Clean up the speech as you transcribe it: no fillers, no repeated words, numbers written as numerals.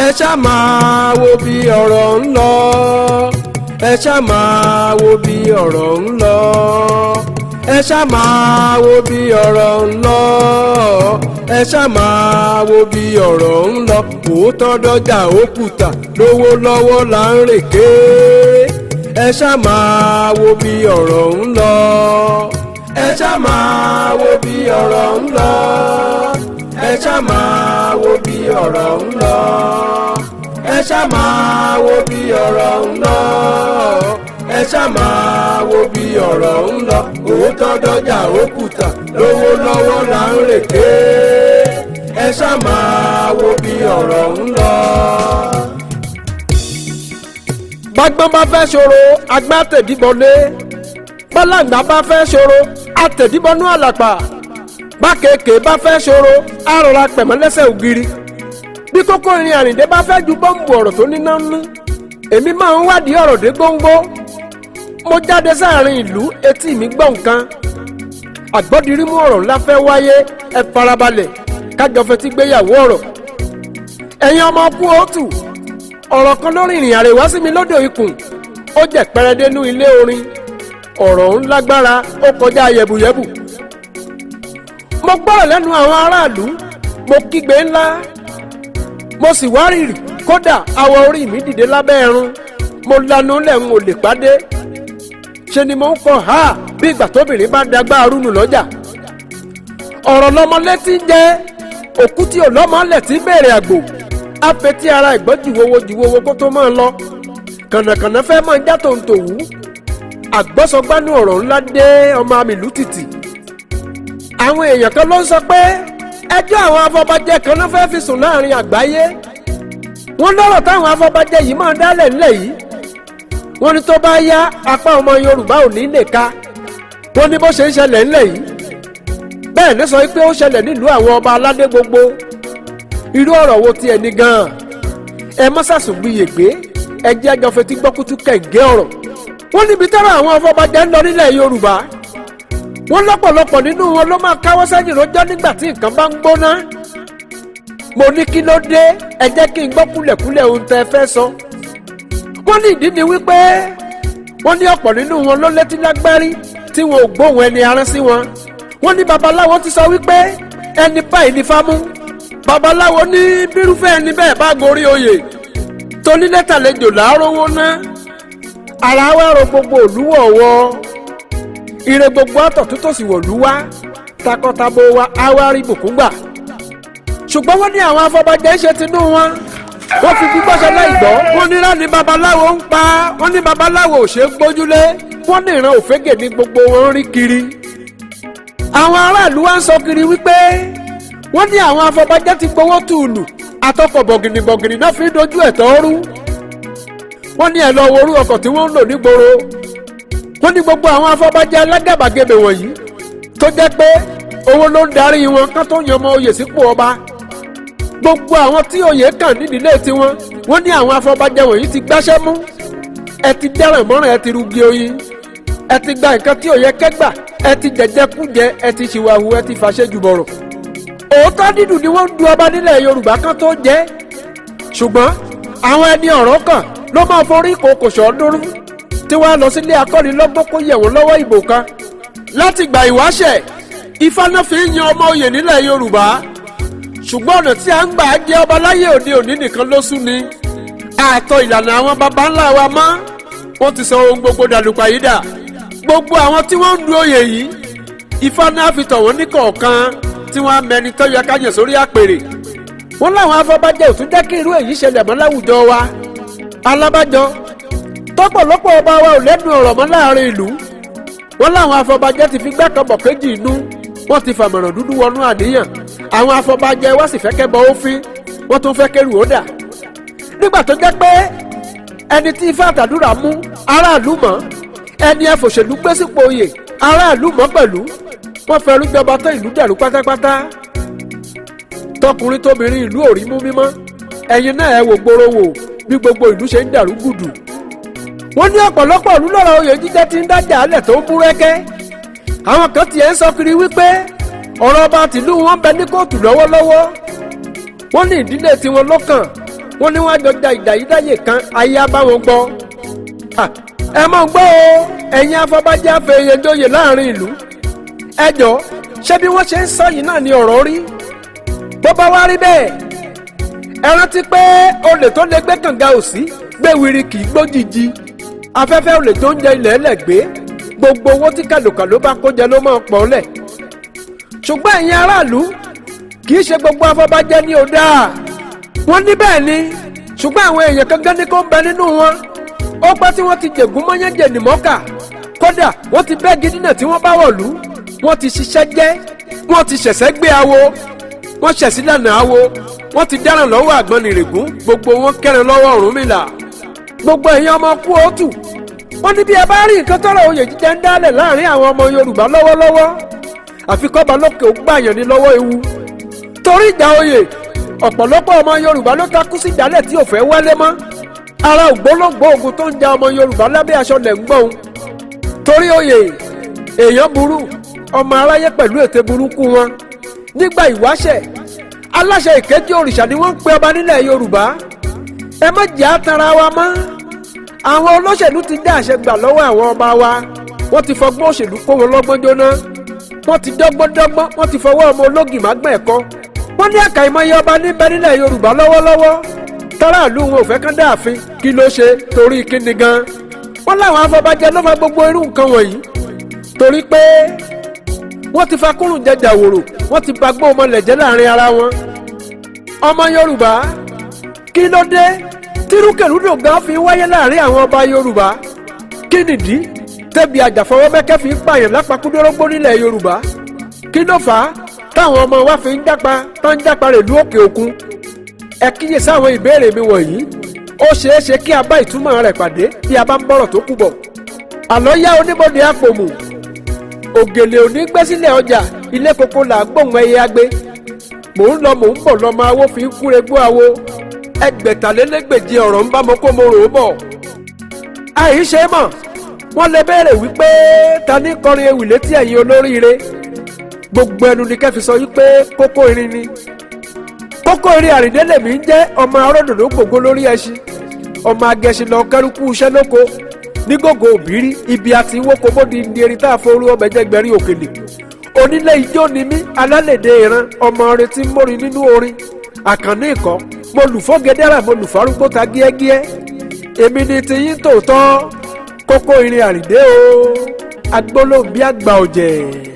Ẹ ṣá máa wo bí ọ̀rọ̀ ń lọ. Ẹ ṣá máa wo bí ọ̀rọ̀ ń lọ. Ẹ ṣá máa wo bí ọ̀rọ̀ ń lọ. Ẹ ṣá máa wo bí ọ̀rọ̀ ń lọ. Òótọ́ dọ́jà òkúta lówó lọ́wọ́ là ń rèké. Ẹ ṣá máa wo bí ọ̀rọ̀ ń lọ. Ẹ ṣá máa wo bí ọ̀rọ̀ ń lọ. Ẹ ṣá máa wo bí ọ̀rọ̀ ń lọ. Ẹ ṣá máa wo bí ọ̀rọ̀ ń lọ. Ẹ ṣá máa wo bí ọ̀rọ̀ ń lọ. Òótọ́ dọ́jà òkúta lówó lọ́wọ́ là ń rèké. Ẹ ṣá máa wo bí ọ̀rọ̀ ń lọ. Bágbọ́n bá fẹ́ ṣòro, agbá tẹ̀díbọlé. Bálàǹgbá bá fẹ́ ṣòro, àtẹ̀díbọnú àlàpà. Bákèké bá fẹ́ ṣòro, àrọ̀rà pẹ̀mọ́lẹ́sẹ̀ ògiri. Bí kókó irin àrìndé bá fẹ́ ju bọ́ǹbù ọ̀rọ̀ tó níná nú, èmi máa ń wádìí ọ̀rọ̀ dé góńgó. Mo jáde sáàrin ìlú, etí mi gbọ́ nǹkan. Àgbọ́dirímú ọ̀rọ̀ ńlá fẹ́ wáyé. Ẹ farabalẹ̀ kájọ fetí gbéyàwó ọ̀rọ̀. Ẹ̀yin ọmọ kú òtù, ọ̀rọ̀ kan lórí ìrìn àrèwá sí mi lódò ikùn. Ó jẹ́ pẹrẹdẹ́nu ilé orin. Ọ̀rọ̀ ń lágbára, ó kọjá yẹ̀bùyẹ̀bù. Mo gbọ́rọ̀ lẹ́nu àwọn aráàlú, mo kígbe ńlá, mo sì wárìrì. Kódà awọ orí mi dìde lábẹ́ ẹrun. Mo lanu lẹ́hìn ò lè pàdé. Ṣe ni mo ń kọ ha bí ìgbà tóbìnrin bá dagbá arúnù lọ́jà. Ọ̀rọ̀ lọmọ létí ń jẹ́ òkú tí ò lọ́mọ lẹ̀ tí ń béèrè àgbò. Afetí ara ìgbọ́ jìwòwò jìwòwò kó tó máa lọ. Kànàkànà fẹ́ máa já tòǹtòwú. Àgbọ́sọgbánú ọ̀rọ̀ ńlá dé, ọmọ àmìlú tìtì. Àwọn èèyàn kan ló ń sọ pé ẹjọ́ àwọn afọbajẹ kan ló fẹ́ẹ́ fi sùn láàrin àgbáyé. Wọ́n lọ́rọ̀ táwọn afọbajẹ yìí máa dálẹ̀ ńlẹ̀ yìí. Wọ́n ní tó bá yá, apá ọmọ Yorùbá ò ní lè ka. Wọ́n ní bó ṣe ń ṣẹlẹ̀ ńlẹ̀ yìí bẹ́ẹ̀ ní sọ pé ó ṣẹlẹ̀ nílùú àwọn ọba aládé gbogbo. Irú ọ̀rọ̀ wo tiẹ̀ ní gan-an? Ẹ mọ́ sàṣùgbìyègbé, ẹ jẹ́ àjọ fetí gbọ́kútú kẹ̀ǹgẹ́ ọ̀rọ̀. Wọ́n níbi tẹ́rọ àwọn afọbajẹ ń lọ nílẹ̀ Yorùbá, wọ́n lọ́pọ̀lọpọ̀ nínú wọn ló máa káwọ́ sẹ́yìn rojọ́ nígbà tí nǹkan bá ń gbóná. Mo ní kí ló dé? Ẹ jẹ́ kí n gbọ́ kúlẹ̀kúlẹ̀ ohun tẹ́ fẹ́ sọ. Wọ́n ní ìdí ni wípé wọ́n ní ọ̀pọ̀ nínú wọn ló létí lágbárí tí wọn ò gbóhùn ẹni arán sí wọn. Wọ́n ní babaláwo ti sọ wípé ẹni báyìí ní fámú. Babaláwo ní bírúfẹ́ ẹni bẹ́ẹ̀ bá gorí oyè, tonílẹ̀tàlejò làárọ̀wọ́ ná. Ara wa ro gbogbo òlúwọ̀wọ́ ire gbogbo àtọ̀tún tòsì wọ̀lú wá, takọtabo wa á wá rí bùkún gbà. Ṣùgbọ́n wọ́n ní àwọn afọbajẹ ń ṣe tinú wọn, wọ́n fi gbígbọ́sẹ̀ láìgbọ́. Wọ́n ní rání babaláwo ń pa. Wọ́n ní babaláwo ò ṣe é gbójúlé. Wọ́n ní ìran òfégè ní gbogbo wọn ń rí kiri. Àwọn aráàlú wa ń sọ kiri wípé wọ́n ní àwọn afọbajẹ ti gbowó tùlù àtọkọ̀ bọ̀gìnìbọ̀gìnì náà fi dojú ẹ̀tọ́ rú. Wọ́n ní ẹ̀ lọ wo orú ọkọ̀ tí wọ́n ń lò nígboro. Wọ́n ní gbogbo àwọn afọbajẹ alágàbàgebè wọ̀nyí tó jẹ́ pé owó ló ń darí wọn kán tó yan ọmọ oyè sípò ọba, gbogbo àwọn tí oyè kàn nídìílé tiwọn, wọ́n ní àwọn afọbajẹ wọ̀nyí ti gbáṣẹ́ mú. Ẹ ti dẹ́ràn mọ́ràn, ẹ ti rugi oyin, ẹ ti gba nǹkan tí òye kẹ́gbà, ẹ ti jẹjẹkújẹ, ẹ ti ṣìwàhù, ẹ ti fàṣẹjù bọ̀rọ̀. Òótọ́ dídùn ni wọ́n ń du ọba nílẹ̀ Yorùbá kan tó jẹ́, ṣùgbọ́n àwọn ẹni ọ̀rọ̀ kàn ló máa forí kòkò sọ́ọ́dúnrún tí wọ́n á lọ sílé akọ́nilọ́gbọ́n kó yẹ̀ wọ́n lọ́wọ́ ìbò kan. Láti gbà ìwáṣẹ̀, Ifá náà fi ń yan ọmọ oyè nílẹ̀ Yorùbá, ṣùgbọ́n ọ̀nà tí a ń gbà jẹ ọba láyé òde òní nìkan ló sú ni. Àtọ̀ ìlànà àwọn baba ńlá wa mọ́, wọ́n ti sọ ohun gbogbo dàlùpàyídà. Gbogbo àwọn tí wọ́n ń du oyè yìí, Ifá náà fi tọ̀ wọ́n ní kọ̀ọ̀kan tí wọ́n á mẹni tó yẹ ká yàn sórí àpèrè. Wọ́n láwọn afọbajẹ ò tún jẹ́ kí irú èyí ṣẹlẹ̀ mọ́ láwùjọ wa. Alábàjọ tọ́pọ̀lọpọ̀ ọba wa ò lẹ́nu ọ̀rọ̀ mọ́ láàrin ìlú. Wọ́n láwọn afọbajẹ ti fi gbàkànbọ̀ kejì inú, wọ́n ti fàmọ̀ràn dúdú wọnú àníyàn. Àwọn afọbajẹ wá sì fẹ́ kẹ́bọ òfin, wọ́n tún fẹ́ kẹ́rù ó dà. Nígbà tó jẹ́ pé ẹni tí ifá àtàdúrà mú, aráàlú mọ̀. Ẹni ẹfòṣèlú gbé sípò oyè, aráàlú mọ̀ pẹ̀lú. Wọ́n fẹ́rú jọba tó ìlú dàrú pátápátá. Tọkùnrin tóbìnrin ìlú ò rí mú mímọ́. Ẹ̀yin náà ẹ wò gbòòrò wò bí gbogbo ìlú ṣe ń dàrú gùdù. Wọ́n ní ọ̀pọ̀lọpọ̀ ìlú lọ́rọ̀ oyè jíjẹ ti ń dájà álẹ̀ tó ń búrẹ́kẹ́. Àwọn kan tiẹ̀ ń sọ kiri wípé ọ̀rọ̀ ọba tìlú wọn bẹ ní kóòtù lọ́wọ́lọ́wọ́. Wọ́n ní ìdílé tiwọn lọ́kàn. Wọ́n ní wọ́n á jọ ja ìjà yìí dáyè kan, ayé á bá wọn gbọ́. Ẹ mọ̀ gbọ́ o, ẹ̀yin afọbajẹ́ afẹ́yẹjọyè láàrin ìlú, ẹ jọ, ṣé bí wọ́n ṣe ń sọ yìí náà ni ọ̀rọ̀ rí? Bó bá wá rí bẹ́ẹ̀, ẹ rántí pé olè tó lè gbé kànga òsì gbé wiri kì í gbójijì. Afẹ́fẹ́ olè tó ń jẹ ilẹ̀ ẹlẹ́gbẹ́, gbogbo owó tí kàlòkàlò bá kó jẹ ló máa pọ̀ lẹ̀. Ṣùgbọ́n ẹ̀yin aráàlú, kì í ṣe gbogbo afọbajẹ ní ó dáa. Wọ́n ní bẹ́ẹ̀ ni, ṣùgbọ́n àwọn èèyàn kankan ní kó ń bẹ nínú wọn. Ó pẹ́ tí wọ́n ti jẹ̀gún mọ́yánjẹ̀ nìmọ́kà. Kódà wọ́n ti bẹ́ gidi náà tí wọ́n bá wọ̀lú. Wọ́n ti ṣiṣẹ́ jẹ́, wọ́n ti ṣẹ̀ṣẹ̀ gbé awo, wọ́n ṣẹ̀ sílànà awo, wọ́n ti dáràn lọ́wọ́ àgbọnnìrègún, gbogbo wọn kẹrin lọ́wọ́ Ọ̀rúnmìlà. Gbogbo èèyàn ọmọ kú òtù, wọ́n ní bí ẹ bá rí nǹkan tọrọ oyè jíjẹ ń dálẹ̀ láàrin àwọn ọmọ Yorùbá lọ́wọ́lọ́wọ́, àfi kọ́ba lókè ó gbàyàn ní lọ́wọ́ ewu. Torí ìjà oyè, ọ̀pọ̀lọpọ̀ ọmọ Yorùbá ló takú sí ìdálẹ̀ tí ò fẹ́ wálé mọ́. Ara ògbólógbòó ogun tó ń ja ọmọ Yorùbá lábẹ́ aṣọ lẹ̀ ń gbọ́n torí oyè. Èèyàn burú, ọmọ aráyé pẹ̀lú ète burúkú wọn. Nígbà ìwáṣẹ̀, aláṣẹ ìkejì òrìṣà ni wọ́n ń pe ọba nílẹ̀ Yorùbá. Ẹ má jẹ́ àtàrà wa mọ́. Àwọn olóṣèlú ti dá àṣẹ gbà lọ́wọ́ àwọn ọba wa. Wọ́n ti fọgbọ́n òṣèlú kó wọn lọ́gbọ́n jóná. Wọ́n ti dọ́gbọ́ndọ́gbọ́n, wọ́n ti fọwọ́ ọmọ ológì má gbọ̀n ẹ̀kọ́. Wọ́n ní àkàìmọye ọba níbẹ̀ nílẹ̀ Yorùbá lọ́wọ́lọ́wọ́ tọ́ráàlú wọn ò fẹ́ kán dáàfin. Kí ló ṣe? Torí kíni gan? Wọ́n láwọn afọbajẹ ló fa gbogbo irú nǹkan wọ̀nyí, torí pé wọ́n ti fa kúrùn jẹjà wòrò, wọ́n ti ba gbó ọmọlẹ̀ jẹ́ láàrin ara wọn. Ọmọ Yorùbá, kí ló dé tírúkèrúdò gan fi wáyé láàrin àwọn ọba Yorùbá? Kí nìdí tẹ́bi àjàfọwọ́mẹ́kẹ́ fi ń pààyàn lápapúdórógbó nílẹ̀ Yorùbá? Kí ló fà á táwọn ọmọ wa fi ń jápa tó ń jápa rèlú òkè òkun? Ẹ kíyèsí àwọn ìbéèrè mi wọ̀nyí. Ó ṣeé ṣe kí a bá ìtumọ̀ rẹ̀ pàdé bí a bá ń bọ̀rọ̀ tó kù bọ̀. Àlọ́ yá oníbodè àpòmù, ògèlè òní gbé sílẹ̀ ọjà, ilé koko là ń gbóhùn ẹyẹ agbe. Mò ń lọ, mò ń bọ̀ lọ́mọ awo fi ń kúre gbó awo. Ẹgbẹ̀tàlélégbèje ọ̀rọ̀ ń bá mo kó mo rò ó bọ̀. Àìṣe mọ̀, wọ́n lè béèrè wípé ta ní kọrin ewì létí ẹ̀yin olóríire? Gbogbo ẹnu ni kẹ́fi sọ wípé kókó irin ni. Kókó irin àrìndé lèmi ń jẹ́, ọmọ arọ́dòdó gbogbo lórí ẹṣin, ọmọ agẹṣin lọ kẹrùkú iṣẹ́ lóko ní gògó òbírí ibi àti wóko bódi ní erin tá a forú ọbẹ̀ jẹ́gbẹ̀rin òkèlè. Onílé ijó ni mí, alálèdè ìran, ọmọ retí mórin nínú orin àkànní ìkọ́. Mo lùfọ́gẹ́dẹ́rà, mo lùfárúgbó ta gíẹ́gíẹ́. Èmi ni tiyín tòótọ́, kókó irin àrìndé o, agbólóhùn bí àgbà ọ̀jẹ̀.